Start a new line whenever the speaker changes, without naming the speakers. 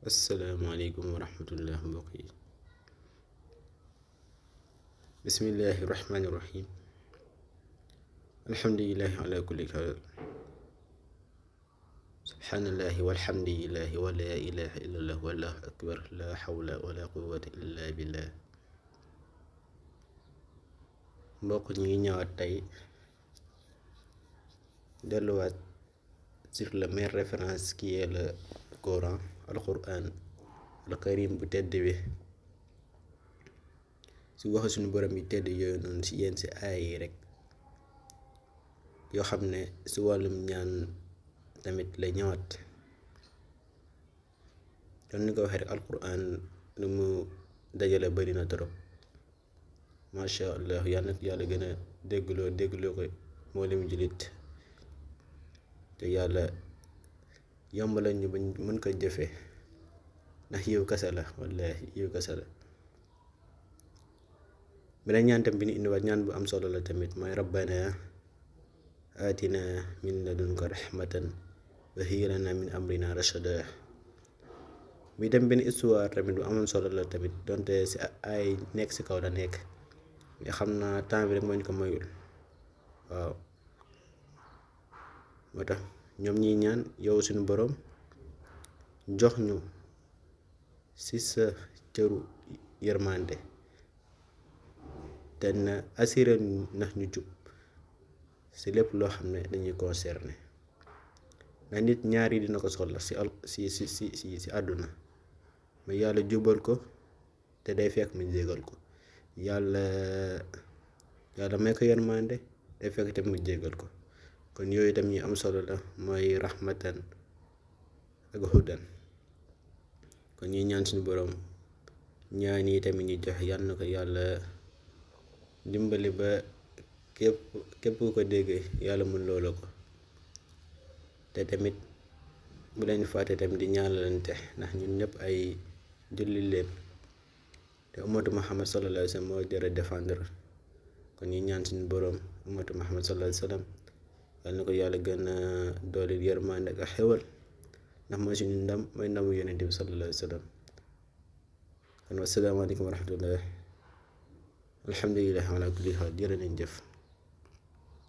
asalaamaaleykum wa rahmatullah mbokk yi bismillahi rahmaani rahim alhamdulilahi ala kulli haal subhaanallahi walhamdulilahi wa laa ilaha illallah wallahu akbar la hawla wala quwwata illa billah. mbokk ñi ngi ñëwaat tey delluwaat sur la meilleure référence qui est le Coran al Quran al Karim bu tedd bi, si waxu suñu borom yi tedd yooyu noonu si yenn si aay yi rek yoo xam ne si wàllum ñaan tamit la ñëwaat. kon ni ko waxee rek al Quran lu mu dajale bari na trop, macha allah. yàlla na ko yàlla gën a déggloo ko moo lim jullit, te yàlla yombala ñu ba mën ko jëfe, ndax yiw kasa la, wallahi yiw kasa la. beneen ñaan tam bi ñu indiwaat ñaan bu am solo la tamit, mooy rabbana atina min ladunka rahmatan wa hayyi lana min amrina rashada. bi dem benn histoire tamit bu amoon solo la tamit, donte si ay nekk si kaw la nekk, nga xam naa temps bi rek moo ñu ko mayul. waaw moo tax ñoom ñiy ñaan yow suñu borom jox ñu si sa cëru yërmande, te na assuré ndax ñu jub si lépp loo xam ne dañuy concerné. ndax nit ñaar yi dina ko soxla si àdduna, mais yàlla jubal ko te day fekk mu jégal ko, yàlla may ko yërmande day fekk te mu jégal ko. kon yooyu tam ñu am solo la, mooy rahmatan ak hudan. kon ñuy ñaan suñu borom ñaan yi tamit ñu joxe, yàlla na ko yàlla dimbali ba képp ku ko déggee yàlla mun loola ko. te tamit bu leen fàtte tamit di ñaanalante, ndax ñun ñëpp ay jullit leen, te ummatu Muhammad sallallahu alayhi wa sallam moo jëra défendre. kon ñu ñaan suñu borom ummatu Muhammad sallallahu alayhi wa sallam yàlla na ko yàlla gën a dooleel yërmande ak xewal, ndax mooy suñu ndam, mooy ndamu yonent bi sallallahu alayhi wa sallam. kon wasalaamaaleykum wa rahmatullah, alhamdulilah ala kulli haal, jërë nañ jëf.